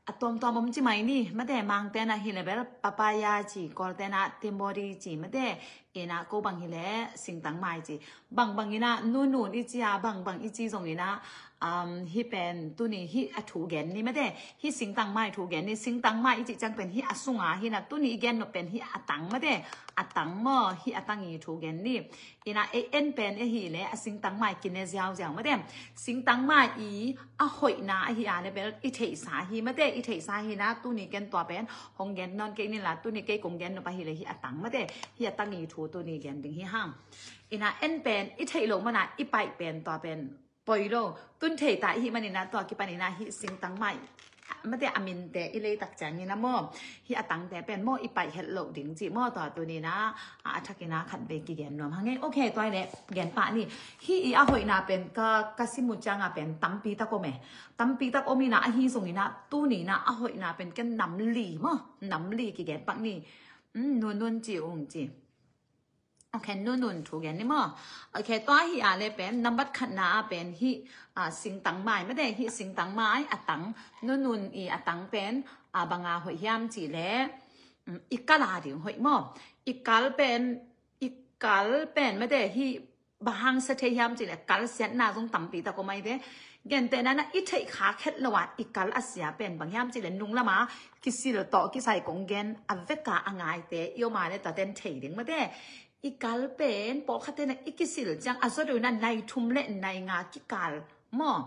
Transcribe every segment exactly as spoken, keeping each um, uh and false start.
a tuamtuam om ci mai ni, mate, Mangte na hi le bel papaya ci, Kawlte na timori ci, mate, ina ko bang hi le singtang mai ci. Bangbang ina nunun i ci a, bangbang i ci zong ina, um, hi pen tuni hi a thu gen ni, mate, hi singtang mai thu gen ni, singtang mai i ci ciang pen hi a sunga hi na, tuni i gen no pen hi a tang, mate, a tang maw, hi a tang i thu gen ni. Ina ei en pen e hi le a singtang mai kine ziauziau, mate, singtang mai i a hoihna ahi a le bel i theihsa hi, mate, i theihsa hi na, tuni ken tua pen hong gen nawn kei ni la, tuni kei kong gen nop ahi le hi a tang, mate, hi a tang i thu tuni gen ding hi hang. Ina en pen i theih loh mana i paih pen tua pen poi lo. Tun thei ta i hi manina tua kipan ina hi singtang mai, mate, a minte i leitak ciang ina maw, hi a tangte pen maw i paih het loh ding ci maw, tua tuni na a, a thak ina khat vei kigen nuam hang e. Ok, tua i le gen pah ni. Hi i a hoihna pen ka, ka sim uh cianga pen tampi tak om e. Tampi tak om ina ahi zong ina tuni na a hoihna pen ken nam li maw, nam li kigen pak ni. Mm, nunun ci ung ci. Ok, nunun thu gen ni maw. Ok, tua hi a le pen nambat khatna a pen hi, a, singtang mai, mate, hi singtang mai a tang, nunun i a tang pen, a, banga hoih hiam ci le, mm, i kal a ding hoih maw. I kal pen, i kal pen, mate, hi bang hang sia thei hiam ci le kal siatna zong tampi tak om ai ve. Gentehna na i theih khak het lo a i kal a sia pen bang hiam ci le nung lama kisil tawh kisai kong gen a veka a ngaite i om a le tua ten thei ding, mate. I kal pen pawlkhatte na i kisil ciang a zaw deuh na nai thum le nai nga kikal maw.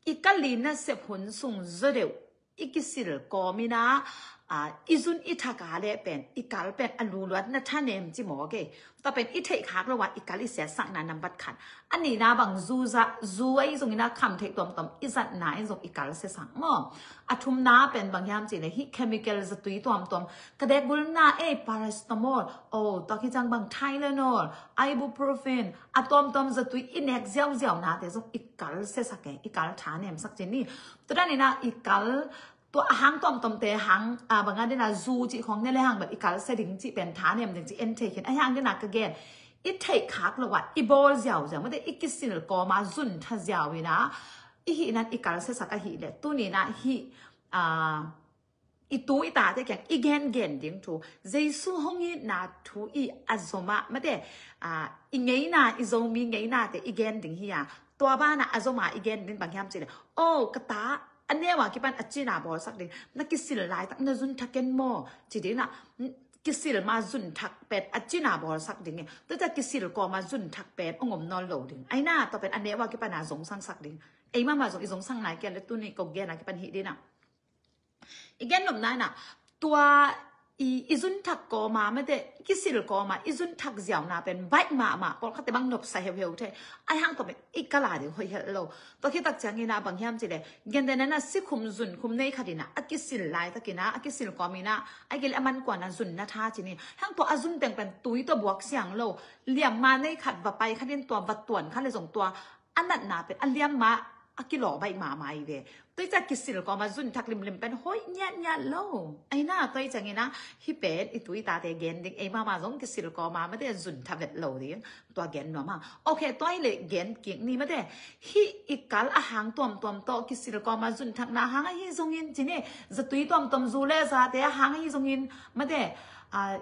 I kal i nasep hun sung zaw deuh i kisil kawm ina, a, i zun i thak a le pen i kal pen a luluatna thanem ci maw ke. Tua pen i theih khak lo a i kal i siasakna nambat khat. A nihna bang zu za, zu a i zong ina kham theih tuamtuam i zatna in zong i kal siasak maw. A thumna pen bang hiam ci le hi chemical zatui tuamtuam. Ka dekgulna ei paracetamol, oh, tua ki ciang bang Tylenol, ibuprofen, a tuamtuam zatui i nek ziauziaunate zong i kal siasak e, i kal thanemsak ci ni. Tua dan ina i kal tua a hang tuamtuamte hang, a, bang a dena zu ci khong ne le hang bel i kal sia ding ci pen thanem ding ci en thei khin. A hang dena ka gen i theih khak lo a i bawl ziauziau, mate, i kisil kawma zun tha ziau ina i hih nan i kal siasak ahi le tuni na hi, a, i tu i tate kiang i gengen ding thu, Jesu hong itna thu i a zom a, mate, a, i ngeina, i Zomi ngeinate i gen ding hi a. Tua bana a zom a i gen ding bang hiam ci le, oh, ka ta a neu a kipan a cina bawlsak ding, na kisil laitak na zun tha ken maw ci ding na, kisil ma zun thak pen a cina bawlsak ding e. Tua ta kisil kawma zun thak pen ong om nawn lo ding. Ai na, tua pen a neu a kipan a zong sangsak ding. Ei mama zong i zong sang nai kia le tuni ko gen a kipan hi ding na. I gen nopna ina tua i, i zun thak kawma, mate, kisil kawma i zun thak ziauna pen baih mahmah, pawlkhatte bang nopsa heuheu thei. Ai hang tua pen i kal a ding hoih het lo. Tua khit tak ciang ina bang hiam ci le, gentehna na sikhum zunkhum nei khat ina a kisil laitak ina a kisil kawm ina ai kei le a man kuana zun na tha ci ni. Hang tua a zun teng pen tui tua buak siang lo. Liamma nei khat va pai khat in tua va tuan khat le zong tua a natna pen a liamma a kilawh baih mahmah i ve. Tua i ciang kisil kawma zun thak limlim pen hoih ngiatngiat lo. Ai na, tua i ciang ina hi pen i tu i tate gen ding, ei mama zong kisil kawma, mate, zun tha vet lo ding. Tua gen nuam hang. Ok, tua i le gen kik ni, mate. Hi i kal a hang tuamtuam tawh kisil kawma zun thakna hang ahi zongin ci ni, zatui tuamtuam zu le zate a hang ahi zongin, mate, a,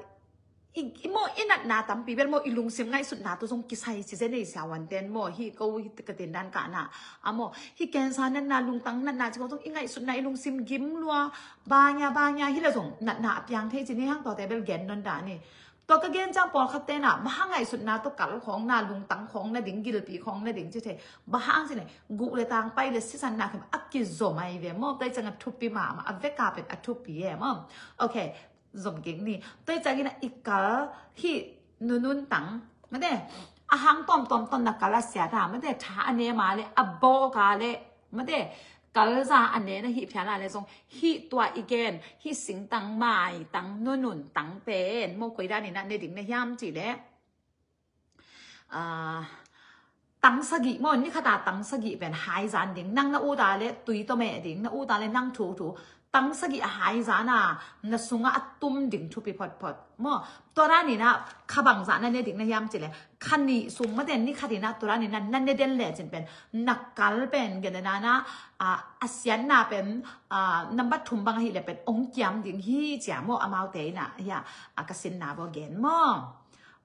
i, i maw i natna tampi bel maw i lungsim ngaihsutna tawh zong kisai ci zen ei siavuanten maw, hi ko hi ka tin dan kahna a maw, hi cancer natna, lungtang natna ci ko zong i ngaihsutna, i lungsim gim lua, bang a bang a hi le zong natna a piang thei ci ni, hang tuate bel gen nawn dah ni. Tua ka gen ciang pawlkhatte na bang hang ngaihsutna tawh kal khawng na, lungtang khawng na ding, gilpi khawng na ding ci thei, bang hang ci le guh le tang pai le sisan na khem a kizom ai ve maw. Tua i ciang a thupi mahmah, a veka pen a thupi e maw. Ok, zom kik ni. Tua i ciang ina i kal hi nunun tang, mate, a hang tuamtuam tawh na kal a siat a, mate, tha a ne ma le a bawk a le, mate, kal za a ne na hi phial a le zong hi tua i gen hi singtang mai tang, nunun tang pen maw koi dan ina ne ding na hiam ci le, a, tang sagih maw, ni khat a tang sagih pen hai zan ding, nang na ut a le tui tawh meh ding, na ut a le nang thu thu, tang sagih a hai zan a na sungah a tum ding thupi photphot maw. Tua dan in ah kha bang zah na ne ding na hiam cih leh, kha nih sung mate ni khat in ah tua dan in ah na ne den lecin pen na kal pen gen na na, a, a siatna pen, a, nambat thum bang ahih leh pen ong kiam ding hi ci a maw, amaute in ah hi a, a ka sinna baw gen maw.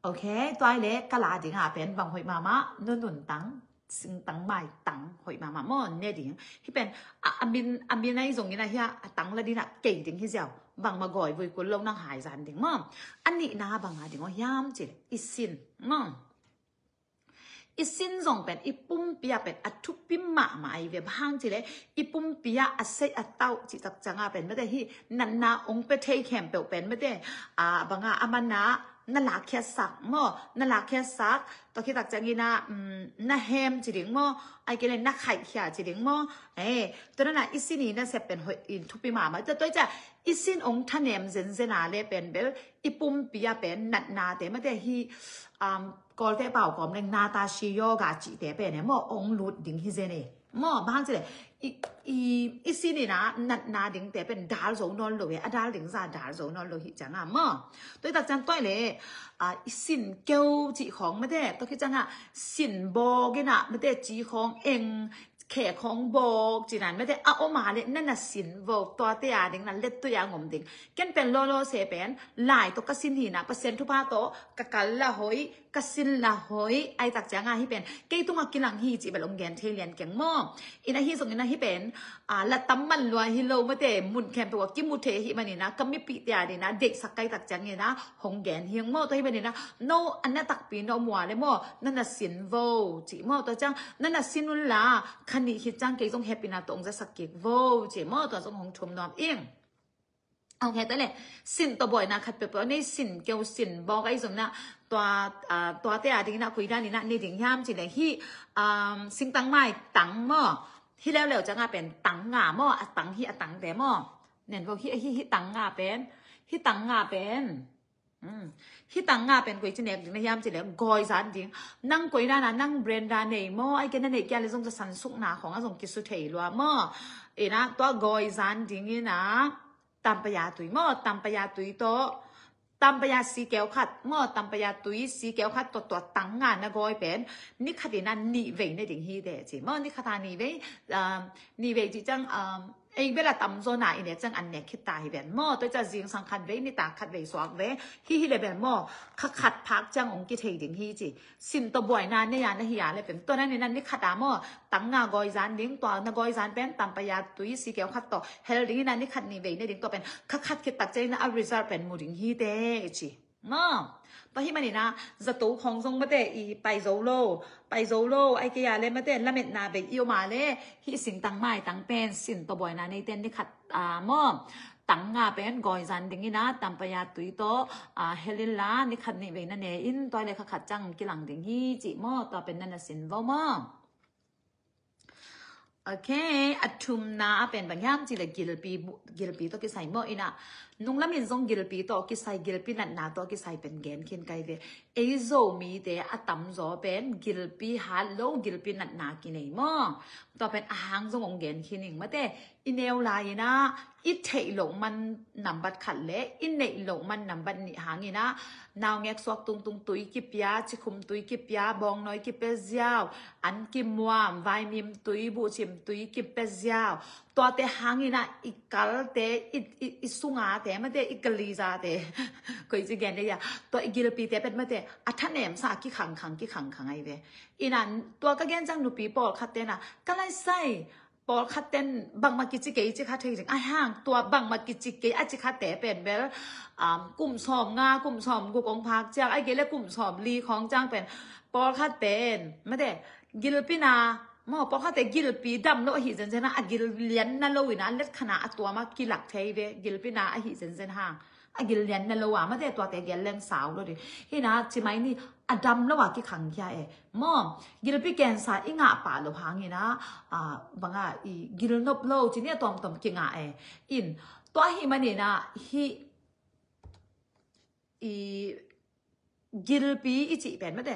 Ok, tua hi leh ka la ding a pen bang hoih mahmah, nunun tang, singtang maitang hoih mahmah maw, ne ding. Hih pen a, a min, a min ahi zongin ah hi a, a tang la ding ah kei ding hi ziau. Bangmah gawi vui kul lo nang hai zan ding maw. A nihna bang a ding aw hiam cih leh i sin maw. I sin zong pen i pumpi ah pen a thupi mahmah ahi ve, bang hang cih leh i pumpi ah a seih a tauh cih tak ciang a pen mate hih natna ong pia thei khempeuh pen mate, a, bang a, a man a na lakkhiatsak maw, na lakkhiatsak, tua khit tak ciangin ah, um, na hem ci ding maw, ahih kei leh na khaihkhia ci ding maw. Eh, tua na i sin i nasep pen hoih in thupi mahmah. Tua, tua ciang i sin ong thanem zenzen a leh pen bel i pumpi ah pen natnate mate hih, um, Kawlte pau kawm leng Nata Shi Yoga cihte pen e maw, ong lut ding hi zen e. Maw, bang hang cih leh i, i, i sin in ah natna dingte pen dal zo nawn lo e, a dal ding zah dal zo nawn lo hi ciang a maw. Tua hi tak ciang tua hi leh, a, i sin keu cih khawng mate, tua khit ciang a sin bawk in ah mate ci khawng eng, khe khawng bawk ci nan mate a om a leh na na sin vo, tuate a ding na lettui a ngom ding. Ken pen lawlaw se pen lai tawh ka sin hi na, Pasian thupha tawh ka kal la hoih, ka sin la hoih, ahih tak ciang a hih pen kei tungah kilang hi cih bel ong gen thei lian keng maw. In ah hih zongin ah hih pen, a, la tam man lua hi lo mate, mun khempeuh ah kimu thei ahih manin ah ka mipihte a ding ah deihsak ka hih tak ciangin ah hong gen hi ing maw. Tua hih manin ah no a na takpi na om uh a leh maw, na na sin vo cih maw. Tua ciang na na sin un la, kha nih khit ciang kei zong hehpihna tawh ong zasak kik vo cih maw. Tua zong hong thum nuam ing. Ok, tua leh sin tawh buaina khat peuhpeuh nei, sin keu sin bawk ahi zongin ah tua, a, tuate a dingin ah koi dan in ah ne ding hiam cih leh hih, um, singtang maitang maw. Hih leuleu ciang a pen tang nga maw, a tang hih a tangte maw. Nen vo hih, hih, hih tang nga pen, hih tang nga pen. Um, hih tang nga pen koi ci nek ding na hiam cih leh gawi zan ding. Nang koi dan a nang brand a nei maw, ahih kei leh na neih kei a leh zong zasan sukna khawng a zong kisu thei lua maw. In ah tua gawi zan ding in ah Tampaya tui maw, Tampaya tui tawh, Tampaya si keu khat maw, Tampaya tui si keu khat tawh tua tang nga na gawi pen ni khat in ah nih vei ne ding hi teh ci maw. Ni khat a nih vei, um, nih vei cih ciang, um, ei bel a tamzaw na i nek ciang an nek khit ta hi ven maw. Tua ciang zingsang khat vei, nitak khat vei suak vei, hih hi leh pen maw, kha khat phak ciang ong kithei ding hi ci. Sin tawh buaina nei a na hi a leh pen tua na ni na ni khat a maw, tang nga gawi zan ding, tua na gawi zan pen Tampaya tui si keu khat tawh hel ding in ah ni khat nih vei ne ding, tua pen kha khat khit tak ciangin ah a result pen mu ding hi teh ci. Maw, tua hih manin ah zato khawng zong mate i pai zo lo, pai zo lo, ahih kei a leh mate lametna bei i om a leh hih singtang maitang pen sin tawh buaina neite ni khat, a, maw, tang nga pen gawi zan ding in ah Tampaya tui tawh, a, hel in la ni khat nih vei na ne in, tua leh kha khat ciang kilang ding hi cih maw. Tua pen na na sin vo maw. Ok, a thumna a pen bang hiam cih leh gilpi, gilpi tawh kisai maw. In ah nung lam in zong gilpi tawh kisai, gilpi natna tawh kisai pen gen khin ka hi ve. Ei Zomite a tamzaw pen gilpi hat lo, gilpi natna kinei maw. Tua pen a hang zong ong gen khin ing mate. I neu lai in ah i theih loh man nambat khat leh i neih loh man nambat nih hangin ah naungek suak tungtung tui kipia, cikhum tui kipia, bawngnawi kipia ziau, an kimuam, vaimim tui, buhcim tui kipia ziau. Tuate hangin ah i kalte, i, i, i sungate mate, i kalizate, koi ci gen dei a, tua i gilpite pen mate a thanemsa a kikhangkhang, kikhangkhang ahi ve. In ah tua ka gen ciang nupi pawlkhatte in ah ka lai sai, pawlkhat ten bangmah kici kei ci kha thei ding. Ahi hang tua bangmah kici kei a ci khate pen bel, um, kum sawm nga, kum sawm guk ong phak ciang, ahih kei leh kum sawm li khawng ciang pen pawlkhat pen mate gilpi na maw, pawlkhatte gilpi dam lo ahi zenzen a, a gil lian na lo in ah a let khan a a tuam a kilak thei ve, gilpi na ahi zenzen hang. A gil lian na lo a mate tuate gel leng sau lo ding. Hi na ci mai ni, a dam lo a kikhang khia e. Maw, gilpi cancer i ngah pah loh hangin ah, a, bang a i gil nop lo ci ni a tuamtuam kingah e. In, tua ahih manin ah hih i gilpi i cih pen mate,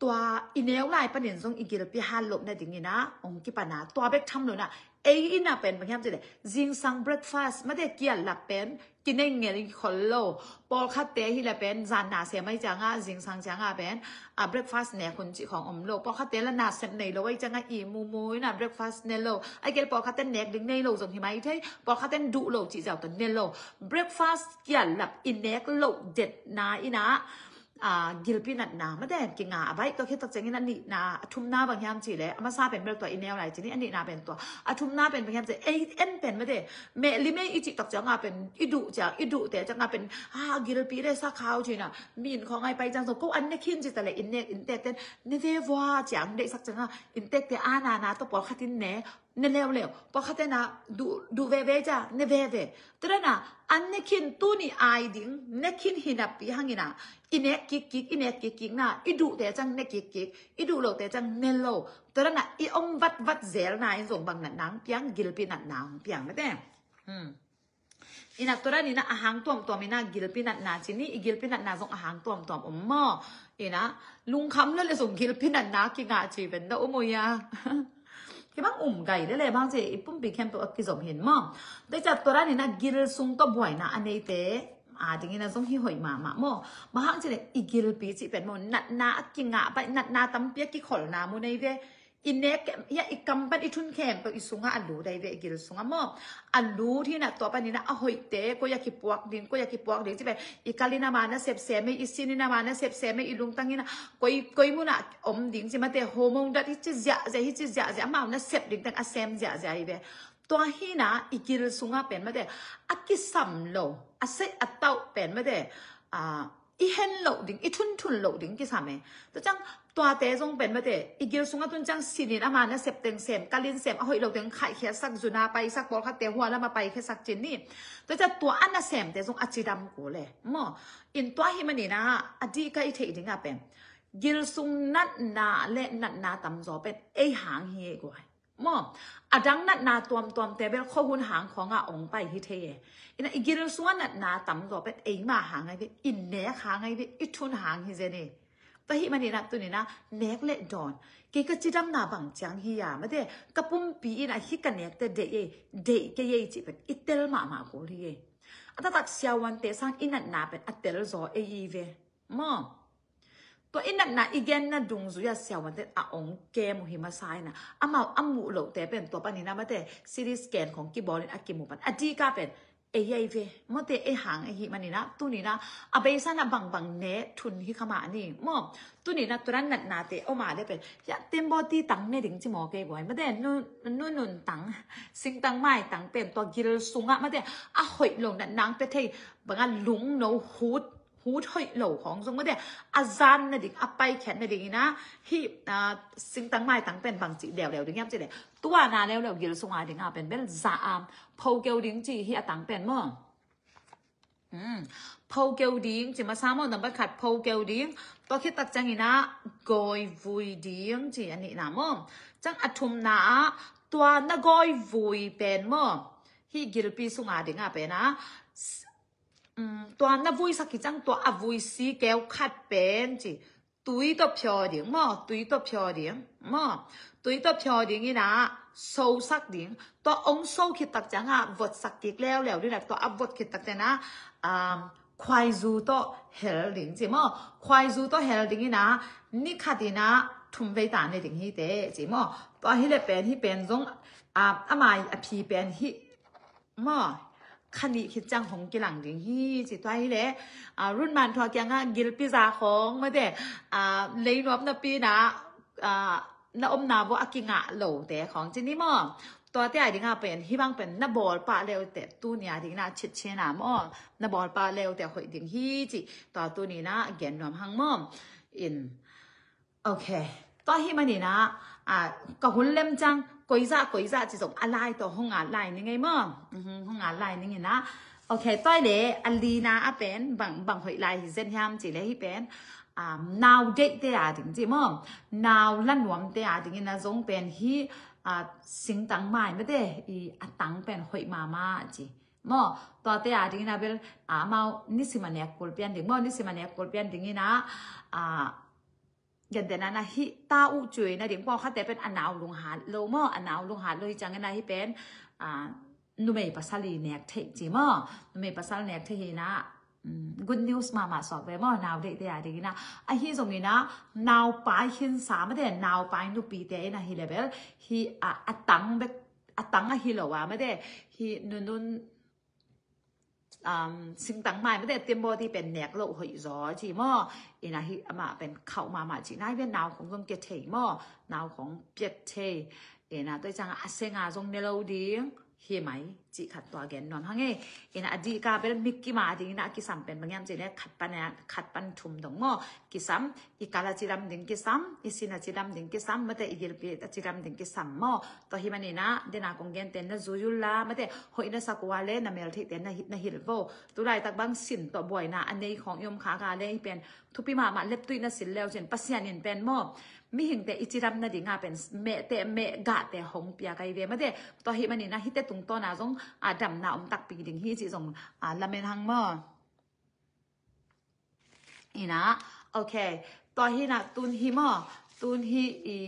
tua i neu lai panin zong i gilpi hat loh nadingin ah ong kipan a, tua bek tham lo in ah Ei ina pen bang hiam cih leh, zingsang breakfast mate kial lak pen kinei ngel khol lo. Pawlkhatte hi leh pen zan na sem ai cianga, zingsang cianga pen a breakfast nek hun cih khawng om lo. Pawlkhatte la na sem nei lo ai cianga i mumu ina breakfast ne lo. Ai kei leh pawlkhatte nek ding nei lo zong hi mai thei. Pawlkhatte duh lo cih ziau tawh ne lo. Breakfast kial lak i nek lo detna ina a, gilpi natna mate kinga a baih. Tua khit tak ciangin a nihna, a thumna bang hiam cih leh, a masa pen bel tua i neu lai cih ni, a nihna pen tua. A thumna pen bang hiam cih leh, ei en pen mate, meh lim ei i cih tak cianga pen i duh ciang, i duhte cianga pen, a, gilpi le sakhau cih na, min khawng ai pai ciang zong ko an ne khin cih ta leh, in ne, inntekten ne ve vua ciang deihsak cianga, inntekte a na na tawh pawlkhat in ne, ne leuleu. Pawlkhatte na duh, duh veve cia, ne veve. Tua dan a, an ne khin tuni ai ding, ne khin hi napi hang ina, i nek kikkik, i nek kikkik na, i duhte ciang ne kikkik, i duh lote ciang ne lo. Tua dan a, i om vatvat zelna in zong bang natna hong piang, gilpi natna hong piang mate. Hmm. Ina tua dan ina a hang tuamtuam ina gilpi natna cih ni, i gilpi natna zong a hang tuamtuam om maw. Ina lungkham lo le zong gilpi natna kingah ci pen da um uh ia. Kibang um gai le le bang ci i pumpi khempeuh a kizom hin maw. Tua ciang tua dan ina gil sung tawh buaina a neite a ding ina zong hi hoih mahmah maw. Bang hang cih leh i gilpi cih pen maw, natna a kingah baih, natna tampi a kikholna mu nei ve. I nek, ia, i kam pan i thun khempeuh i sungah a lut ai ve, i gil sungah maw. A lut hi na, tua pan ina a hoihte koi a kipuak ding, koi a kipuak ding cih pen, i kal ina ama na sepsem ei, i sin ina ama na sepsem ei, i lungtang ina koi, koi mun ah om ding cih mate, hormone dat hi ci ziahziah, hi ci ziahziah, amau na sep ding teng a sem ziahziah hi ve. Tua hi na i gil sungah pen mate, a kisam lo, a seih a tauh pen mate, a, i hen loh ding, i thunthun loh ding kisam e. Tua ciang tuate zong pen mate, i gil sungah tun ciang sin in ama na sep teng sem, kal in sem, a hoih lo teng khaihkhiatsak, zuna paisak, pawlkhatte hua lam a paikhiatsak cih ni. Tua ciang tua a na semte zong a cidam kul e maw. In tua hi man ina a dih ka i theih ding a pen, gil sung natna le natna tamzaw pen ei hang hi e guai. Maw, a dang natna tuamtuamte bel khuahun hang khawngah ong pai hi thei e. Ina i gil sungah natna tamzaw pen eima hang ai ve, i nek hang ai ve, i thun hang hi zen e. Tua hi man ina tuni na nek le dawn, kei ka cidamna bang ciang hi a mate, ka pumpi ina hi ka nekte deih ei, deih kei ei cih pen i tel mahmah kul hi e. A taktak siavuante sang i natna pen a tel zaw ei i ve. Maw. Tua i natna i genna dungzui a siavuante a ong kem uh hi masa ina, amau a muh lohte pen tua pan ina mate, C T scan khawng kibawl in a kimu pan a dih ka pen ei ai ve, mawte ei hang ei hi man ina, tuni na a beisa na bangbang ne thun hi kha mah ni maw. Tuni na tua dan natnate om a le pen, ia, tembaw ti tang ne ding ci maw kei guai mate, nu, nunun tang, singtang mai tang pen tua gil sungah mate, a hoih lo natna ang pe thei, banga lungno hut, hut hoih lo khawng zong mate, a zan nading, a paikhiat nading ina, hi, a, singtang maitang pen bangci leuleu ding hiam ci le, tua na leuleu gil sunga dinga pen bel za a, phokeu ding ci hi a tang pen maw. Hmm. Phokeu ding ci masa maw, nambat khat phokeu ding, tua khit tak ciang ina gawivui ding ci a nihna maw. Ciang a thumna ah, tua na gawivui pen maw, hi gilpi sunga dinga pen a, s-, um, tua na vuisak hi ciang tua a vuisi keu khat pen ci, tui tawh phiaw ding maw, tui tawh phiaw ding maw, tui tawh phiaw ding ina sosak ding, tua ong so khit tak cianga votsak kik leuleu ding, tua a vot khit tak cianga, um, khuaizu tawh hel ding ci maw, khuaizu tawh hel ding ina ni khat ina thum vei ta ne ding hi te ci maw. Tua hi le pen, hi pen zong, um, a mai a phi pen hi maw, kha nih khit ciang hong kilang ding hi ci. Tua hi le, a, runman thua kianga gilpi za khawng mate, a, leinuam napi na, a, na omna vua a kingah lote khawng ci ni maw. Tuate a dinga pen, hi bang pen na bawlpah leute, tuni a dingna chit china maw, na bawlpah leute hoih ding hi ci. Tua tuni na gen nuam hang maw. In, Ok. Tua hi manina, a, ka hun lem ciang, koiza, koiza ci zong a lai tawh hong at lai ning ei maw. Mhm, hong at lai ning ina. Ok, tua le, a lina a pen, bang, bang hoih lai hi zen hiam ci le hi pen. A, nau deihte a ding ci maw. Nau la nuamte a ding ina zong pen hi, a, singtang mai mate, i a tang pen hoih mama ci. Maw, tuate a ding ina bel, a, mau nisima nek kul pian ding. Maw, nisima nek kul pian ding ina, a, Gentehna na hih ta uh cuina ding pawlkhatte pen a nau lunghat lo maw, a nau lunghat lo hi ciangin na hih pen, ah, numei pasal i nek theih ci maw, numei pasal nek theih hi na, um, good news mahmah suak ve maw, nau deihte a dingina. Ahi zongina, naupai khinsa mate, naupai nupite ina hi le bel, hi, ah, a tang bek, a tang ahi lo a mate, hi nunun, um, singtang mai mate, tembaw ti pen nek loh hoih zaw ci maw. Ina hi amah pen khauh mahmah ci nai pen nau khong zong ke thei maw, nau khong piat thei. Ina tua ciang a senga zong ne lo ding hi mai ci khat tua gen nuam hang e. Ina a dihka bel mikima dingina a kisam pen bang hiam ci le khat pan a, khat pan thum dong maw. Kisam, i kal a cidam ding kisam, i sin a cidam ding kisam, mate i gilpi a cidam ding kisam maw. Tua hi manina, dena kong gente na zui ul la, mate hoih na sak ua le na mel theihte na hi-, na hilh vo. Tulaitak bang sin tawh buaina a nei khawng i om kha ka le hi pen thupi mahmah leptuih na sil leu cin Pasian in pen maw, mihingte i cidam nadinga pen mehte meh gahte hong pia kai ve mate. Tua hi manina hite tungtawna zong a damna om takpi ding hi ci zong a lamen hang maw. Ina, ok. Tua hi na tun hi maw, tun hi i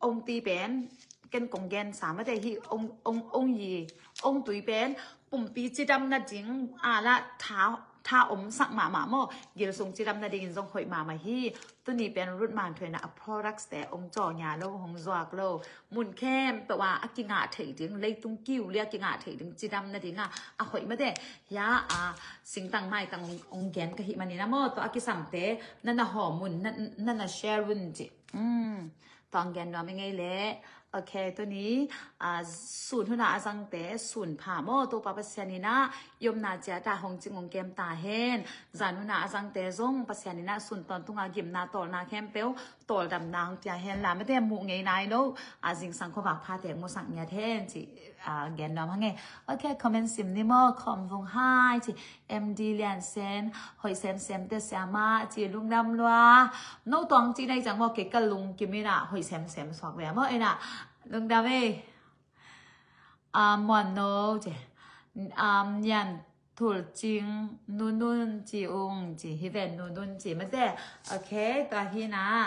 ong ti pen ken kong gen sa mate hi ong, ong, ong yi, ong tui pen pumpi cidam nading a la tha, tha om sak mahmah maw, gilsung cidam nadingin zong hoih mahmah hi. Tuni pen Ruth Mang Thuaina a products te ong caw nya lo, hong zuak lo. Mun khempeuh a kingah theih ding, leitung kiu lia kingah theih ding cidam nadinga a hoih mate. Hia a singtang maitang ong, ong gen ka hih manina maw, tua a kisamte na na hawm un, na, na na share un ci. Um, tua ong gen nuam i ngei le. Ok, tuni a sun huna a zangte sun pha maw, Topa Pasian ina i omna ciata hong cing ong kem ta hen. Zan huna a zangte zong Pasian ina sun tawntunga gimna tawlna khempeuh tawldamna hong pia hen la mate, muh ngei nai lo a zingsang khuavak phate musak ngiat hen ci, a, gen nuam hang e. Ok, comment sim ni maw, khawm vung hai ci. M D Lian Sen, hoih semsem te siama ci, lungdam lua. No tuang ci nai cang maw, kei ka lungkim ina hoih semsem suak ve maw ina. Lungdam e. A, muan no ci. A, Nian Thul Cing, nunun ci ung ci, hi ven nunun ci mate. Ok, tua hi na.